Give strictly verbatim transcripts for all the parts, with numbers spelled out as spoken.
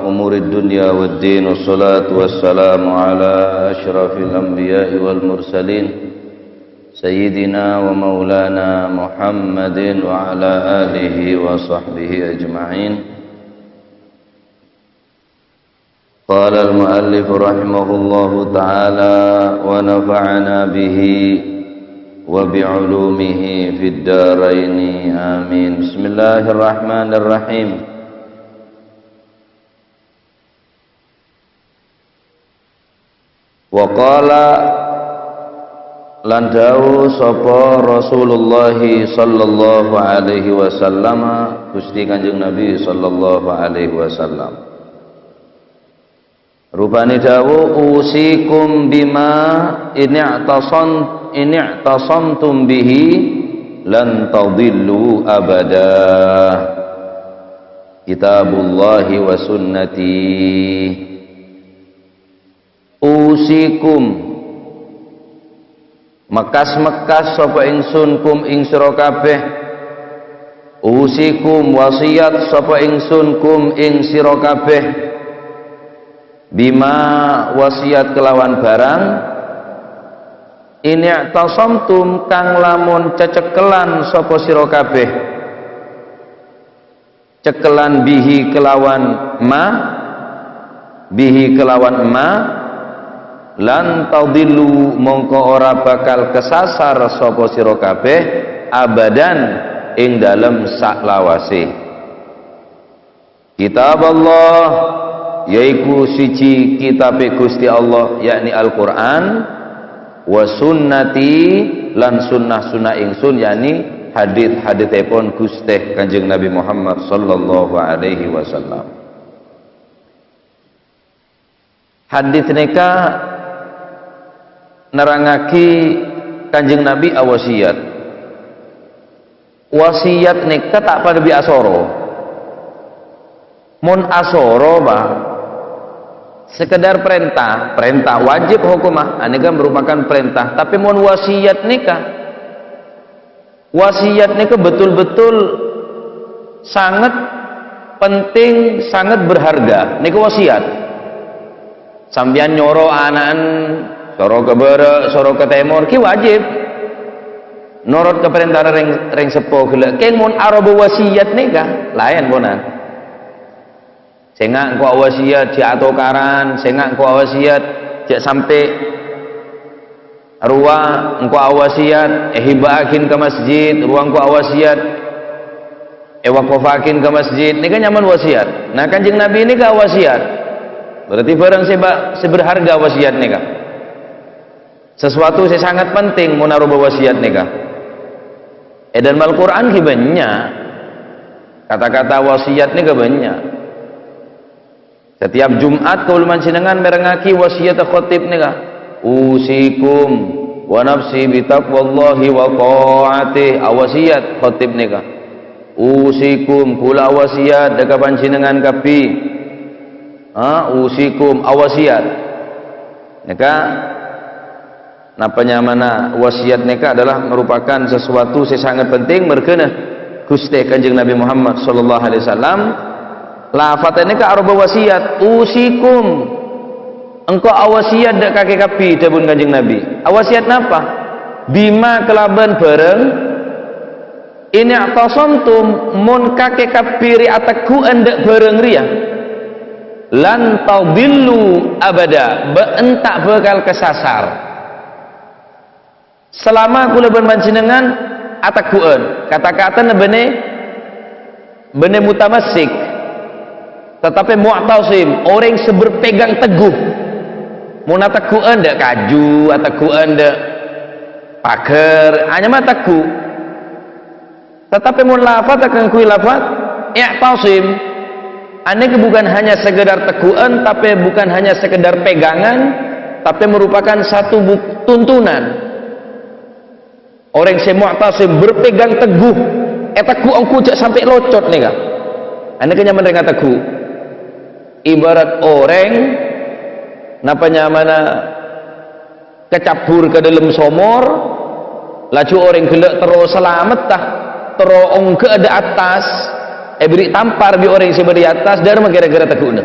أمور الدنيا والدين، والصلاة والسلام على أشرف الأنبياء والمرسلين، سيدنا ومولانا محمد وعلى آله وصحبه أجمعين. قال المؤلف رحمه الله تعالى ونفعنا به وبعلومه في الدارين، آمين. بسم الله الرحمن الرحيم. Wa qala, lan dawuh sapa Rasulullah sallallahu alaihi wasallam, Gusti Kanjeng Nabi sallallahu alaihi wasallam. Rupane dawuh, "Usikum bima in i'tasam-, in i'tasamtum bihi lan tadillu abada. Kitabullahi wa sunnati." Usikum, mekas-mekas sapa ingsun kum ing sira kabeh. Usikum, wasiyat sapa ingsun kum ing sira kabeh. Bima, wasiyat kelawan barang. In i'tasamtum, kang lamun cecekelan sapa sira kabeh. Cekelan bihi kelawan ma, bihi kelawan ma, lan tadillu, mongko ora bakal kasasar sapa sira kabeh, abadan, ing dalem salawase. Kitab Allah, yaiku siji kitabe Gusti Allah, yakni Al-Qur'an, wa sunnati, lan sunnah-sunnah ingsun, yakni hadith-hadithepon Guste Kanjeng Nabi Muhammad sallallahu alaihi wasallam. Hadith neka nerangagi Kanjeng Nabi awasiyat. Wasiyat neka ta' padha bi' asoro. Mon asoro, Pak, sekedar perintah, perintah wajib hukumma, aneka merupakan perintah. Tapi mon wasiyat neka, wasiyat neka betul-betul sangat penting, sangat berharga. Neka wasiyat. Sampeyan nyoro ana'en, soro ka bara', soro ka temor, ki wajib. Norot ka parentana reng, reng seppo gella'. Keng mon aroba wasiyat neka, laen ponan. Sènga' engko' awasiyat jhâ' atokaran, sènga' engko' awasiyat jhâ' sampè' rowa, engko' awasiyat èhibâ'âghin ka masjid, rowa engko' awasiyat èwakofâghin ka masjid, nèka nyamana wasiyat. Nah, Kanjeng Nabi nèka awasiyat. Berarti bhârâng sè ba-, sè berharga wasiyat nèka. Sesuatu sè sangat penting mon aroba wasiyat nèka. È dâlem Al-Qur'an ghi' bânnya'. Kata-kata wasiyat nèka bânnya'. Setiap Jumat kaulâ panjhennengngan mèrengngaghi wasiyat khatib nèka. "Usikum wa nafsi bitaqwallahi wa ta'atih." Awasiyat khatib nèka. "Usikum," kaulâ awasiyat dâ' ka panjhennengngan kabbhi. Ha, "usikum," awasiyat. Nèka, napa nyamana wasiyat nèka adalah merupakan sesuatu sè sangat penting mergâna Ghustè Kanjeng Nabi Muhammad sallallahu alaihi wasallam. Lafadznya nèka aroba wasiyat, "Usikum." Engko' awasiyat dâ' kakè kabbhi, dhâbuna Kanjeng Nabi. Awasiyat napa? "Bima," kalabân bhârâng, "in i'tasamtum," mon kakè kabbhi rè ategghu'ân dâ' bhârâng rèya, "lan tadillu abada," bâ'na ta' bhâkal kasasar. Salama kaulâ bân panjhennengngan ategghu'ân, kata-katana bânnè, bânnè mutamassik, tatapi mu'tasim, orèng sè berpegang teguh. Mon ategghu'ân dâ' kaju, ategghu'ân dâ' paghâr, anyama ategghu'. Tatapi mon lafadz akangghuy lafadz i'tasim, anèka bukan hanya sekedar tegghu'ân, tapi bukan hanya sekedar pegangan, tapi merupakan satu buk-, tuntunan. Orèng sè mu'tasim berpegang teguh, ètegghu' ongghu jhâ' sampè' locot nèka. Anèka nyamana rèng ategghu'. Ibarat orèng, napa nyamana, kacabbhur ka dâlem somor, laju orèng ghellâ' terro salamet, ta, terro ongghâ dâ' attas, èberri' tampar bi' orèng sè bâdâ è attas, dâremma ghârâ-ghârâ tegghu'na.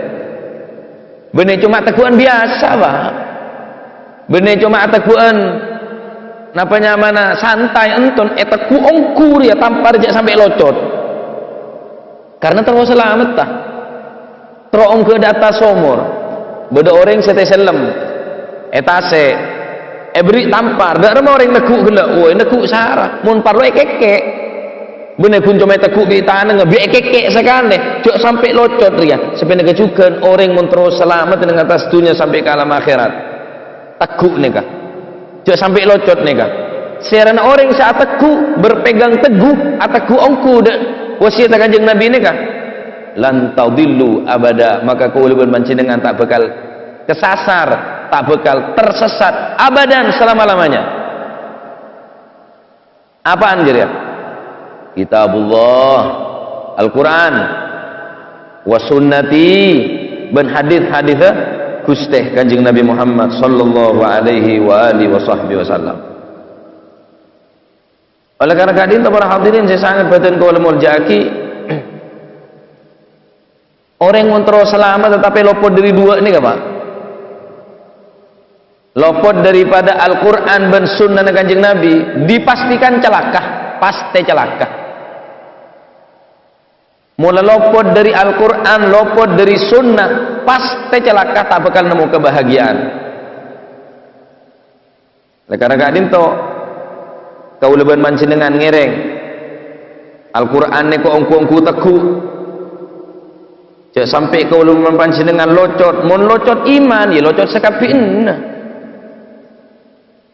Bânnè coma ategghu'ân biyasa, Pak. Bânnè coma ategghu'ân, napa nyamana, santai, ènton ètegghu' ongghu rèya, tampar jhâ' sampè' locot. Karna terro salametta. Terro ongghâ dâ' attas somor. Bâdâ orèng sè tèsellem, ètasè', èberri' tampar. Dâ' remma orèng negghu' ghellâ', woi, negghu' sara. Mon parlo èkèkkè'. Bânnè ghun coma ètegghu' bi' tanangnga, bi' èkèkkè' sakalè, jhâ' sampè' locot rèya. Sapanèka jhughân orèng mon terro salamet neng attas dhunnya sampè' ka alam akhèrat. Tegghu' nèka. Jhâ' sampè' locot nèka. Sèrana orèng sè ategghu', berpegang teguh, ategghu' ongghu dâ' wasiyatta Kanjeng Nabi nèka, "Lan tadillu abada," maka kaulâ bân panjhennengngan ta' bhâkal kasasar, ta' bhâkal tersesat abadan, selama-lamanya. Apaan jârèya? Kitabullah, Al-Qur'an, wa sunnati, bân hadis-hadis Ghustè Kanjeng Nabi Muhammad sallallahu alaihi wa alihi wa sahbihi wasallam. Oleh karena ka'dinto, para hadirin sè sanget bhâdhân kaulâ molja'aghi, orèng mon terro salamet tetapi lopot dâri duwâ' nèka, Pak. Lopot daripada Al-Qur'an bân sunnana Kanjeng Nabi, dipastikan celaka, pastè celaka. Mon la lopot dâri Al-Qur'an, lopot dâri sunnah, pastè celaka, ta' bhâkal nemmo kabahagiya'an. Oleh karena ka'dinto, kaulâ bân panjhennengngan ngèrèng Al-Qur'an nèka ongghu-ongghu tegghu'. Jhâ' sampè' kaulâ bân panjhennengngan locot. Mon locot iman, ya locot sakabbhiyanna.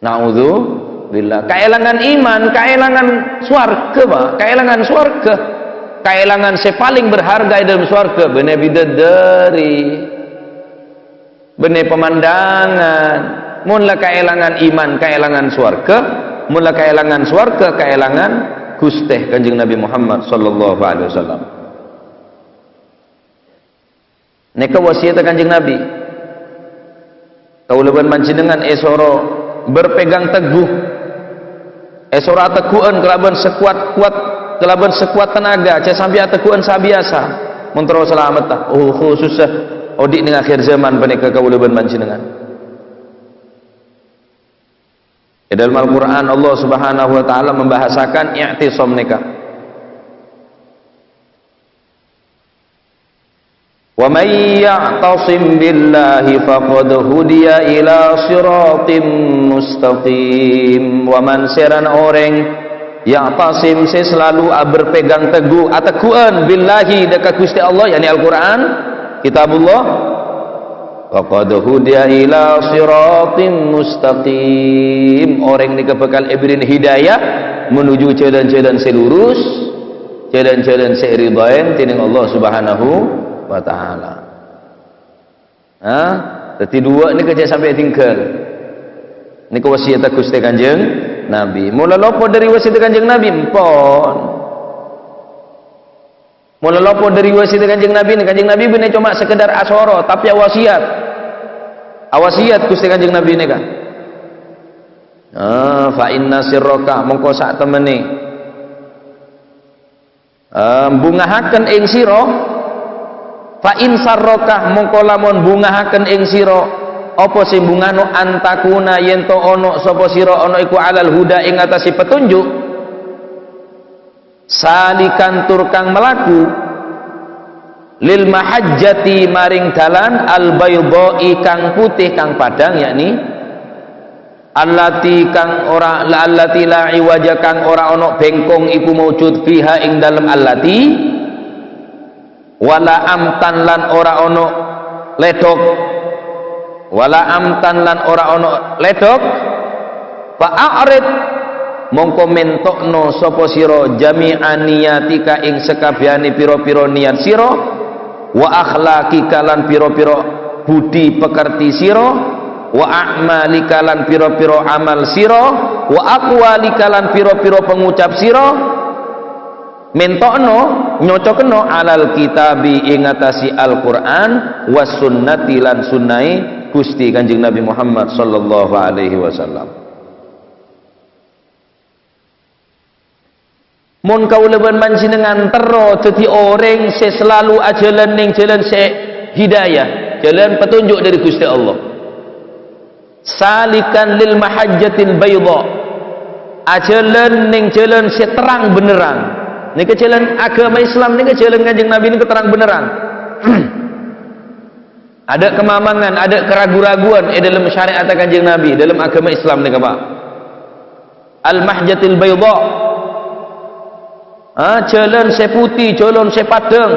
Na'udzubillah. Kaèlangan iman, kaèlangan sowarghâ, Pak. Kaèlangan sowarghâ. Kaèlangan sè palèng berharga è dâlem sowarghâ, bânnè bidadari. Bânnè pemandangan. Mon la kaèlangan iman, kaèlangan sowarghâ. Mon la kaèlangan sowarghâ, kaèlangan Ghustè Kanjeng Nabi Muhammad sallallahu alaihi wasallam. Nèka wasiyatta Kanjeng Nabi. Kaulâ bân panjhennengngan èsoro berpegang teguh. Èsoro ategghu'ân kalabân sakuat-kuat, kalabân sakuat tenaga, jhâ' sampè' ategghu'ân sabiyasa. Mon terro salametta, oh, khusussa odi' neng akhir zaman panèka kaulâ bân panjhennengngan. È dâlem Al-Qur'an, Allah Subhanahu wa Ta'ala membahasakan i'tisam nèka. "Wa may ya'tasim billahi faqad hudiya ila siratim mustaqim." Wa man, sèrana orèng, ya'tasim, sè selalu aberpegang teguh, ategghu'ân, billahi, dâ' ka Ghustè Allah, yakni Al-Qur'an, Kitabullah, "faqad hudiya ila siratim mustaqim." Orèng nèka bhâkal èbèrri'in hidayah menuju jhâlân-jhâlân sè lurus, jhâlân-jhâlân sè èridhâi dèning Allah Subhanahu wa Ta'ala. Hah? Dhâddhi duwâ' nèka jhâ' sampè' ètinggal. Nèka wasiyatta Ghustè Kanjeng Nabi. Mon la lopot dâri wasiyatta Kanjeng Nabi, empon. Mon la lopot dâri wasiyatta Kanjeng Nabi, Kanjeng Nabi bânnè coma sekedar asoro, tapè awasiyat. Awasiyat Ghustè Kanjeng Nabi nèka. Ah, "Fa inna sirraka," mongko satemmenè, ah, bungahaken ing sira. "Fa in sarraka," mongko lamon bungahaken ing sira, apa sè bungano, "antakuna," yèn to ono sapa sira, ono iku alal huda ing atase petunjuk. Salikan tur kang malaku, lil mahajjati maring dalan, al baydha'i kang putih kang padhang, yakni allati kang ora, allati la iwaja kang ora ana bengkong iku maujud fiha ing dalem allati. Wala amtan lan ora ana ledok. Wala amtan lan ora ana ledok. Fa a'rid, mongko mentokno sapa sira jami'a niyatika ing sakabehane pira-pira niat sira, wa akhlaqika lan pira-pira budi pekerti sira, wa a'malika lan pira-pira amal sira, wa aqwalika lan pira-pira pangucap sira. Mentokno, nyocokno alal kitabi ing atase Al-Qur'an, was sunnati lan sunnahe Gusti Kanjeng Nabi Muhammad sallallahu alaihi wasallam. Mon kaula ban panjenengan terro daddi oreng se selalu ajalan ning jalan se hidayah, Jhâlân petunjuk dâri Ghustè Allah. Salikan lil mahajjatil baydha. Ajhâlân neng jhâlân sè terrang bhenderrân. Nèka jhâlân aghâma Islam, nèka jhâlân Kanjeng Nabi nèka terrang bhenderrân. Adâ' kamamangan, adâ' karagu-raguan è dâlem syariatta Kanjeng Nabi, dâlem aghâma Islam nèka, Pa'. Al-Mahajjatil Baydha. Ah, jhâlân sè putè, jhâlân sè paddhâng.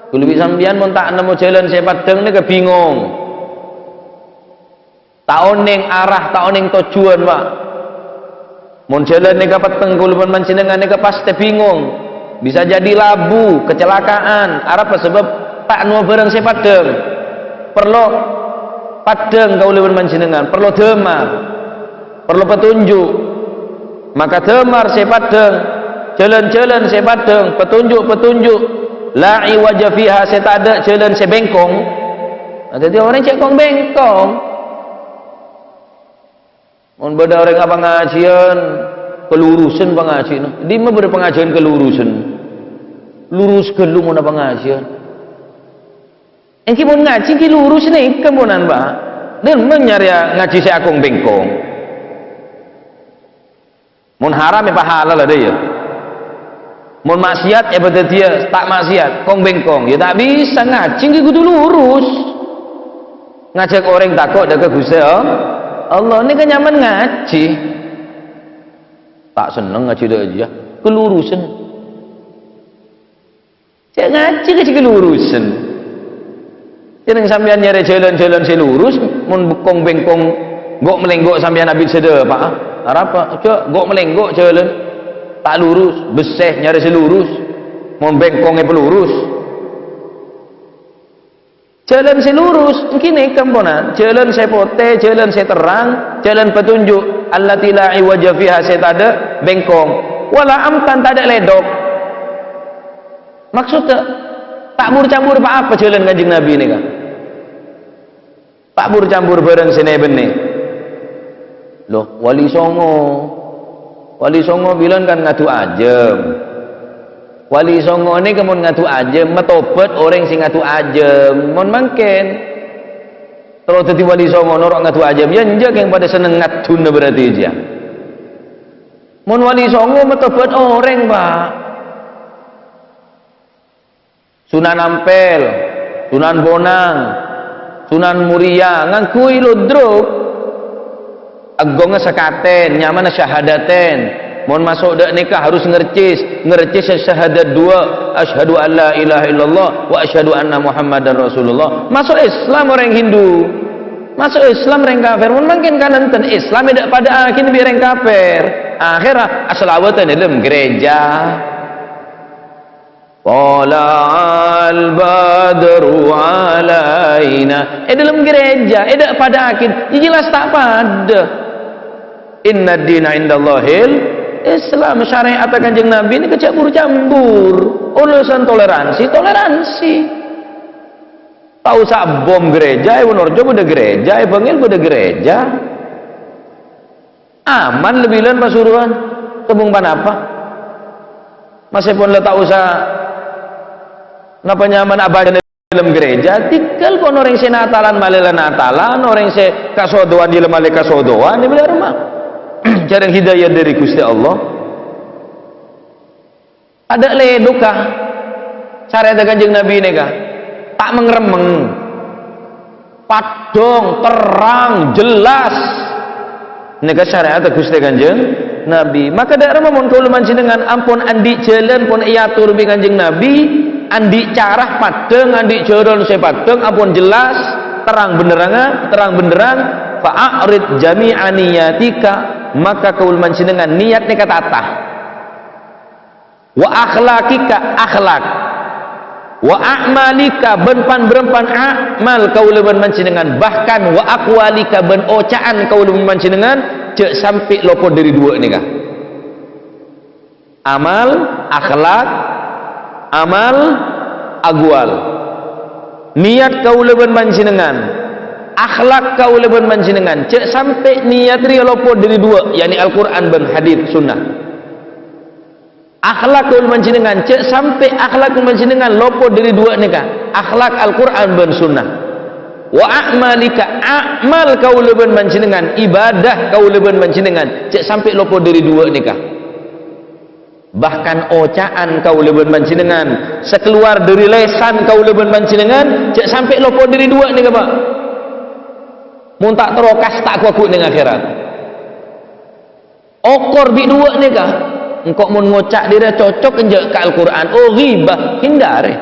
Kaulâ bi' sampèyan mon ta' nemmo jhâlân sè paddhâng nèka bingong. Ta' onèng arah, ta' onèng tojjhuwân, Pa'. Mon jhâlân nèka petteng, kaulâ bân panjhennengngan nèka pastè bingong. Bisa jadi labu, kecelakaan. Arapa sabâb? Ta' nemmo bhârâng sè paddhâng. Parlo paddhâng kaulâ bân panjhennengngan, parlo dâmar. Parlo petunjuk. Maka dâmar sè paddhâng, jhâlân-jhâlân sè paddhâng, petunjuk-petunjuk, la iwaja fiha, sè tadâ' jhâlân sè bengkong. Nah, dhâddhi orèng cè' kong-bengkong. Mon bâdâ orèng apangajiân, kalurusan pangajiânna. Dimma bâdâ pangajiân kalurusan? Lurus ghâllu mon apangajiân. Èngghi mon ngajhi èngghi lurus nèka ponan, Pa'. Dâ' remma nyarèya ngajhi sè akong-bengkong. Mon haram ya pahalal adâ, ya. Mon maksiat ya padâddhiyâ ta' maksiat, kong-bengkong. Ya ta' bisa, ngajhi èngghi kodhu lurus. Ngajhâk orèng tako' dâ' ka Ghustè Allah. Nèka nyamana ngajhi. Ta' senneng ngajhi dâ' jiyâ. Kalurusan. Cè' ngajhi ka cè' kalurusan. Jhâ' neng sampèyan nyarè jhâlân-jhâlân sè lurus, mon kong-bengkong, gok-melenggo' sampèyan abit sè dâpa'a. Arapa? Jhâ' gok-melenggo' jhâlân. Ta' lurus, bessè nyarè sè lurus. Mon bengkong èpalurus. Jhâlân sè lurus, èngghi nèka ponan. Jhâlân sè potè, jhâlân sè terrang, jhâlân petunjuk. Allati la iwaja fiha, sè tadâ' bengkong. Wala amtan, tadâ' lèdok. Maksodda, ta' bur-cambur pa-apa jhâlân Kanjeng Nabi nèka. Ta' bur-cambur bhârâng sè nè-bennè. Loh, Wali Songo. Wali Songo bilân kan ngadu ajâm. Wali Songo nèka mon ngadu ajâm, matobât orèng sè ngadu ajâm. Mon mangkèn, terro dhâddhi Wali Songo noro' ngadu ajâm, ya enjâ' kèng padâ senneng ngaduna berarti jiyâ. Mon Wali Songo matobât orèng, Pa'. Sunan Ampel, Sunan Bonang, Sunan Muria, ngangghuy ludruk. Aghungnga sakatèn, nyamana Syahadaten. Mon maso' dâ' nèka harus ngercis, ngercis syahadat duwâ', "Asyhadu an la ilaha illallah wa asyhadu anna Muhammadar Rasulullah." Maso' Islam orèng Hindu. Maso' Islam orèng kafir. Mon mangkèn kananten Islam èdâ' padâ'âghi bi' orèng kafir. Akhèrra asalawatan è dâlem gereja. "Thala'al badru 'alaina." È dâlem gereja, èdâ' padâ'âghi, ya jelas ta' padâ. "Innad dina 'indallahil Islam." Syariatta Kanjeng Nabi nèka jhâ' bur-cambur. Urusan toleransi, toleransi. Ta' osa bom gereja, è Wonorejo bâdâ gereja, è Bangil bâdâ gereja. Aman la bilân Pasuruan, tembung ponapa? Maskèpon la ta' osa napa nyamana abâdâ è dâlem gereja, tèngghâl pon orèng sè Natalan malè la Natalan, orèng sè kasodowan yâ la malè kasodowan, è bilân roma. Jhârâng hidayat dâri Ghustè Allah. Tadâ' lèdokka. Syariatta Kanjeng Nabi nèka ta' meng-remmeng. Paddhâng, terrang, jelas. Nèka syariatta Ghustè Kanjeng Nabi. Maka dâ' remma mon kaulâ panjhennengngan ampon andi' jhâlân, pon èator bi' Kanjeng Nabi, andi' cara paddhâng, andi' jhâlân sè paddhâng, ampon jelas, terrang bhenderrângnga, terrang bhenderrâng, fa a'rid jami'a niyatika, maka kaulâ panjhennengngan niyat nèka tata. Wa akhlaqika, akhlak. Wa a'malika, bân pan-bârâmpan a'mal kaulâ bân panjhennengngan, bahkan wa aqwalika, bân oca'an kaulâ bân panjhennengngan, jhâ' sampè' lopot dâri duwâ' nèka. Amal, akhlak, amal, aqwal. Niyat kaulâ bân panjhennengngan, akhlak kaulâ bân panjhennengngan, jhâ' sampè' niyat rèya lopot dâri duwâ', yakni Al-Qur'an bân hadits sunnah. Akhlak kaulâ panjhennengngan, jhâ' sampè' akhlak kaulâ panjhennengngan lopot dâri duwâ' nèka, akhlak Al-Qur'an bân Sunnah. Wa a'malika, a'mal kaulâ bân panjhennengngan, ibadah kaulâ bân panjhennengngan, jhâ' sampè' lopot dâri duwâ' nèka. Bahkan oca'an kaulâ bân panjhennengngan, sè kalowar dâri lèsan kaulâ bân panjhennengngan, jhâ' sampè' lopot dâri duwâ' nèka, Pa'. Mon ta' terro kasta' ghu-lagghu neng akhèrat. Okor bi' duwâ' nèka. Engko' mon ngoca' dâriyâ cocok enjâ' ka Al-Qur'an, oh, ghibah, hindari.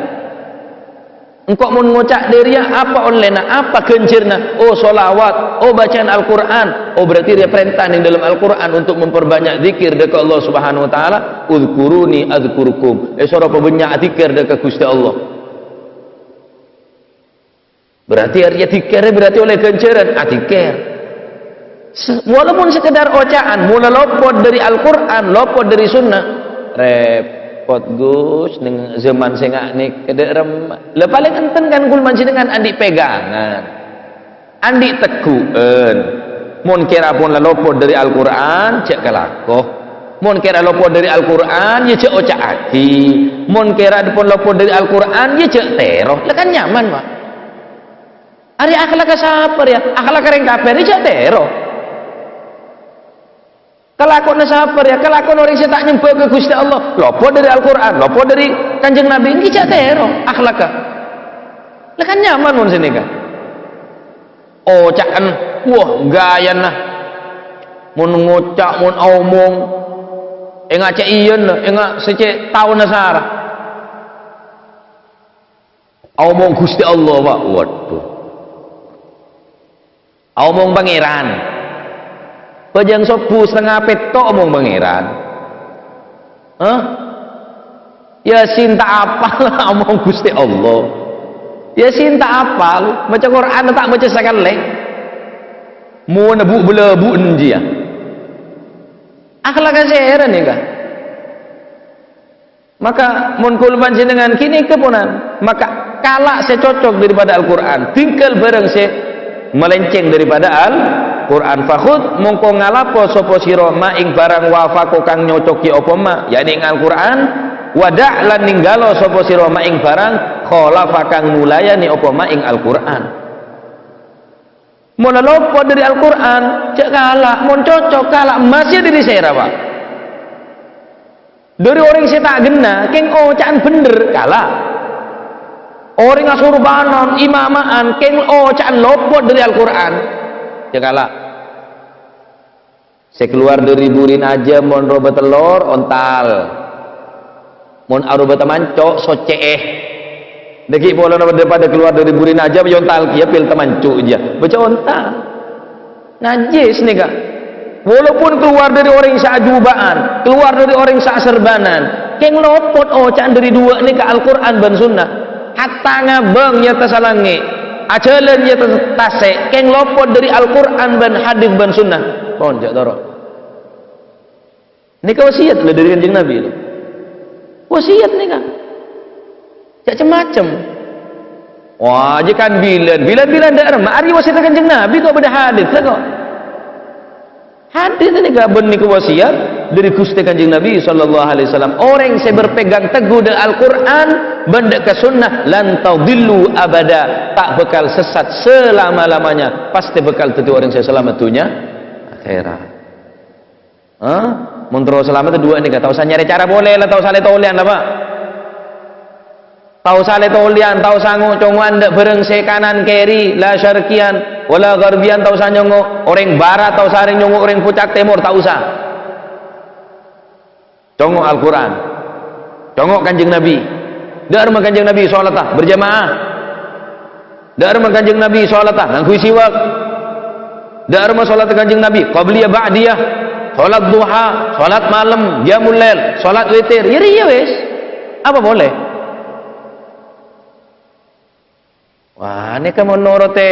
Engko' mon ngoca' dâriyâ apa ollèna, apa ghânjhârna? Oh, sholawat, oh, bacaan Al-Qur'an. Oh, berarti dâriyâ parènta neng dâlem Al-Qur'an untuk memperbanyak zikir dâ' ka Allah Subhanahu wa Ta'ala. "Udzkuruni adzkurkum." Eh, soro pabânnya' adzikir dâ' ka Ghustè Allah. Berarti arèya dzikir, berarti ollè ghânjhârân, adzikir. Se-, walaupun sekedar oca'an, mon la lopot dâri Al-Qur'an, lopot dâri sunnah, rèpot, Gus, neng zaman sè nga' nèka dâ' remma. La palèng enten kan kaulâ panjhennengngan andi' pègângan, andi' tegghu'ân. Mon kèra pon la lopot dâri Al-Qur'an, jhâ' kalako. Mon kèra lopot dâri Al-Qur'an, yâ jhâ' oca'aghi. Mon kèra pon lopot dâri Al-Qur'an, yâ jhâ' tèro. La kan nyaman, Pa'. Arèya akhlakka sapa rèya? Akhlakka rèng kafir, yâ jhâ' tèro. Kalakowanna sapa rèya? Kalakowanna orèng sè ta' nyembâ ka Ghustè Allah. Lopot dâri Al-Qur'an, lopot dâri Kanjeng Nabi, ènggi jhâ' tèro akhlakka. La kan nyaman mon sanèka. Oca'an, wah, ghâjâna. Mon ngoca', mon aomong, ènga' cè' iyâna, ènga' sè cè' taona sara. Aomong Ghustè Allah, Pa'. Waduh. Aomong Pangèran. Bhâjâng sobbhu satengnga pètto' aomong Pangèran. Hah? Yasin ta' apal, aomong Ghustè Allah. Yasin ta' apal, maca Qur'an ta' maca sakalè. Mon bu-, bâlâ bu' enjiyâ. Akhlakka sè èrèn nèka. Maka, mon kaulâ panjhennengngan ghânèka ponan, maka kala' sè cocok daripada Al-Qur'an, tinggal bhârâng sè malenceng daripada Al-Qur'an. Fakhudz, mongko ngalapo sapa sira ma ing bhârâng wafaqa kang nyocogi apa ma, yakni ing Al-Qur'an, wa da', lan nènggala sapa sira ma ing bhârâng khalafa kang mulayani apa ma ing Al-Qur'an. Mon la lopot dâri Al-Qur'an, jhâ' kala'. Mon cocok, kala'. Masih dâri sèra, Pa'? Dâri orèng sè ta' ghenna, kèng oca'an bhendher, kala'. Orèng asorbanan, imama'an, kèng oca'an lopot dâri Al-Qur'an, jhâ' kala'. Sè kalowar dâri burina ajâm mon roba tellor, ontal. Mon aroba tamanco', soccè'è. Dâgghi' polana padâ-padâ kalowar dâri burina ajâm, yâ ontal kèya pil tamanco' jiyâ. Bâca ontal. Najjhis nèka. Walaupun kalowar dâri orèng sè ajuba'an, kalowar dâri orèng sè aserbanan, kèng lopot oca'an dâri duwâ' nèka Al-Qur'an bân Sunnah. Hatta ngabâng è attas salangngè', ajhâlân è attas tasè', kèng lopot dâri Al-Qur'an bân hadis bân Sunnah. Pon, jhâ' toro'. Nèka wasiyat lho dâri Kanjeng Nabi lho. Wasiyat nèka. Jhâ' cem-macem. Wah, jhâ' kan bilân. Bilân-bilân dâ' remma. Arèya wasiyat Kanjeng Nabi kok bâdâ hadis la kok. Hadis nèka bân nèka wasiyat dâri Ghustè Kanjeng Nabi sallallahu alaihi wasallam. Orèng sè berpegang teguh dâ' Al-Qur'an bân dâ' ka sunnah, lan tadhillu abada, ta' bhâkal sessat selama-lamanya, pastè bhâkal dhâddhi orèng sè salamet dhunnya akhèrat. Hah? Mon terro salamet duwâ' nèka, ta' osa nyarè cara polè la, ta' osa lè-tolèyan la, Pa'. Ta' osa lè-tolèyan, ta' osa ngo-, co-ngo'an dâ' bhârâng sè kanan kèri, la syarqiyan, wala gharbiyan, ta' osa nyongo' orèng bârât, ta' osa orèng nyongo' orèng pucak tèmor, ta' osa. Congo' Al-Qur'an. Congo' Kanjeng Nabi. Dâ' remma Kanjeng Nabi sholatta berjamaah. Dâ' remma Kanjeng Nabi sholatta ngangghuy siwak. Dâ' remma sholatta Kanjeng Nabi qabliyah ba'diyah. Sholat duha, sholat malem, qiyamul lail, sholat witir. Yâ rèya wis. Apa polè? Wah, nèka mon noro'è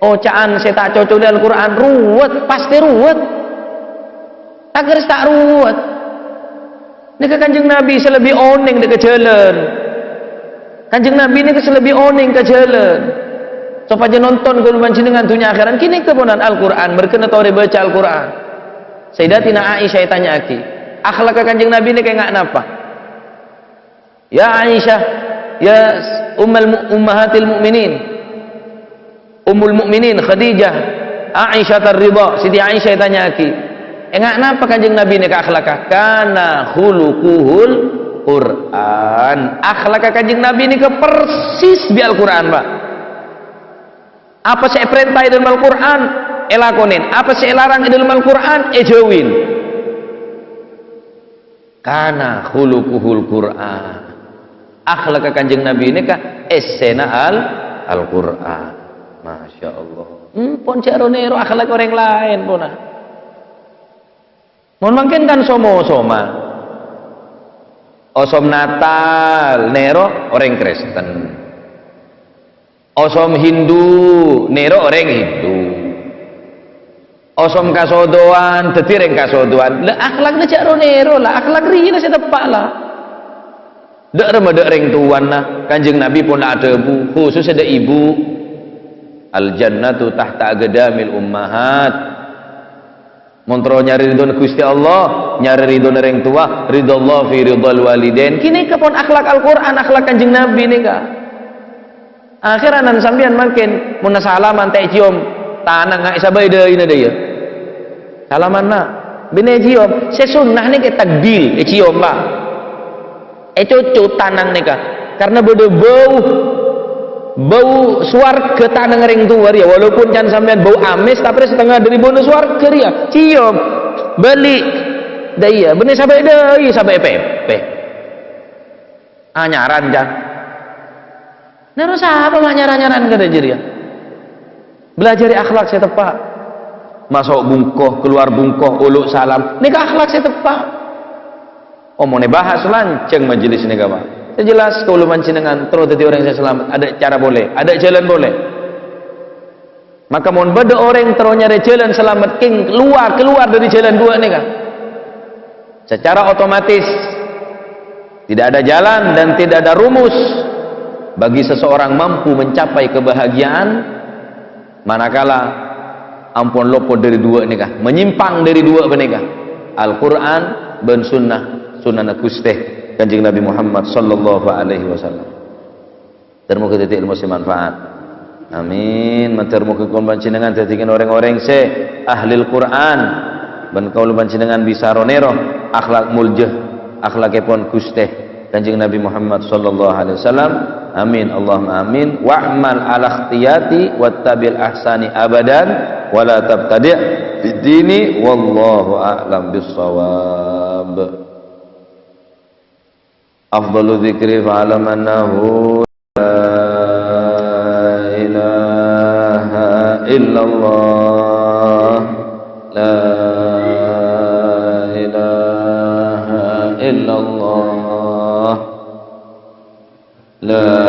oca'an sè ta' cocok dâ' Al-Qur'an, ruwet, pastè ruwet. Ta' kèra ta' ruwet. Nèka Kanjeng Nabi sè lebbi onèng dâ' ka jhâlân. Kanjeng Nabi nèka sè lebbi onèng ka jhâlân. Sopajâ nonton kaulâ panjhennengngan dhunnya akhèrat, ghânèka ponan Al-Qur'an, merghâna torè bâca Al-Qur'an. Sayyidatina Aisyah ètanya'aghi, akhlakka Kanjeng Nabi nèka ènga' napa? Ya Aisyah, ya Ummal Mu-, Ummahatil Mukminin. Ummul Mukminin Khadijah, Aisyah Ridha, Siti Aisyah ètanya'aghi, "Enga' napa Kanjeng Nabi nèka akhlakka?" "Kana khuluquhul Qur'an." Akhlakka Kanjeng Nabi nèka persis bi' Al-Qur'an, Pak. Apa sè èparènta è dâlem Al-Qur'an, èlakonè. Apa sè èlarang è dâlem Al-Qur'an, èjhâuwi. Kana khuluquhul Qur'an. Akhlakka Kanjeng Nabi nèka èssèna Al-, Al-Qur'an. Masya Allah. Empon jhâ' ro-nèro akhlak orèng laèn, pona. Mon mangkèn kan som-osoman. Osom Natal, nèro orèng Kristen. Osom Hindu, nèro orèng Hindu. Osom Kasodowan, dhâddhi rèng Kasodowan. La, akhlakna jhâ' ro-nèro, la. Akhlak rèya sè teppa', la. Dâ' remma dâ' rèng towana, Kanjeng Nabi pon la adhâbu, khusus dâ' ibu. "Al jannatu tahta aqdamil ummahat." Mon terro nyarè ridhona Ghustè Allah, nyarè ridhona rèng towa, ridho Allah fi ridhal walidain. Kènè' kapan akhlak Al-Qur'an, akhlak Kanjeng Nabi nèka. Akhèr ana' sampèyan mangkèn, mon salaman ta' èciom, tanang, a, èsabâ'âi dâina dâ' iyâ. Salamanna, bânnè èciom, sè sunnah nèka takbil, èciom, Pak. Ècoco tanang nèka, karena bâdâ bâu, bâu sowarghâ tanang rèng towa rèya, walaupun can sampèyan bâu amès, tapè rè satengnga dâri bâuna sowarghâ rèya. Ciom, bâli', dâ' iyâ, bânnè sabâ' dâi, sabâ' pèpè. Anyaran, can. Nèro sapa ma' nyar-anyaran kadhâ' jârèya? Bâlâjârè akhlak sè teppa'. Maso' bungko, kalowar bungko, olo' salam. Nèka akhlak sè teppa'. Omong nè bahas lanjhâng majelis nèka, Pak. Sè jelas, kaulâ panjhennengan terro dhâddhi orèng sè salamet. Adâ' cara polè, adâ' jhâlân polè. Maka mon bâdâ orèng terro nyarè jhâlân salamet, kèng kalowar, kalowar dâri jhâlân duwâ' nèka. Secara otomatis, tidak ada jalan dan tidak ada rumus bagi seseorang mampu mencapai kebahagiaan manakala ampon lopot dâri duwâ' nèka, menyimpang dâri duwâ' panèka, Al-Qur'an bân sunnah, sunnana Ghustè Kanjeng Nabi Muhammad sallallahu alaihi wasallam. Ter-moga dhâddhi èlmo sè manfaat. Amin. Mator moga kaulâ panjhennengan dhâddhi kèng orèng-orèng sè ahlil Qur'an, bân kaulâ panjhennengan bisa ro-nèro akhlak moljâ, akhlakèpon Ghustè Kanjeng Nabi Muhammad sallallahu alaihi wasallam. Amin, Allahumma amin. Wa'mal ala ikhtiyati wattabil ahsani abadan, wala tabtadi' fid dini, wallahu a'lam bissawab. Afdalu dzikri fa'lam annahu la ilaha illallah. La ilaha illallah. La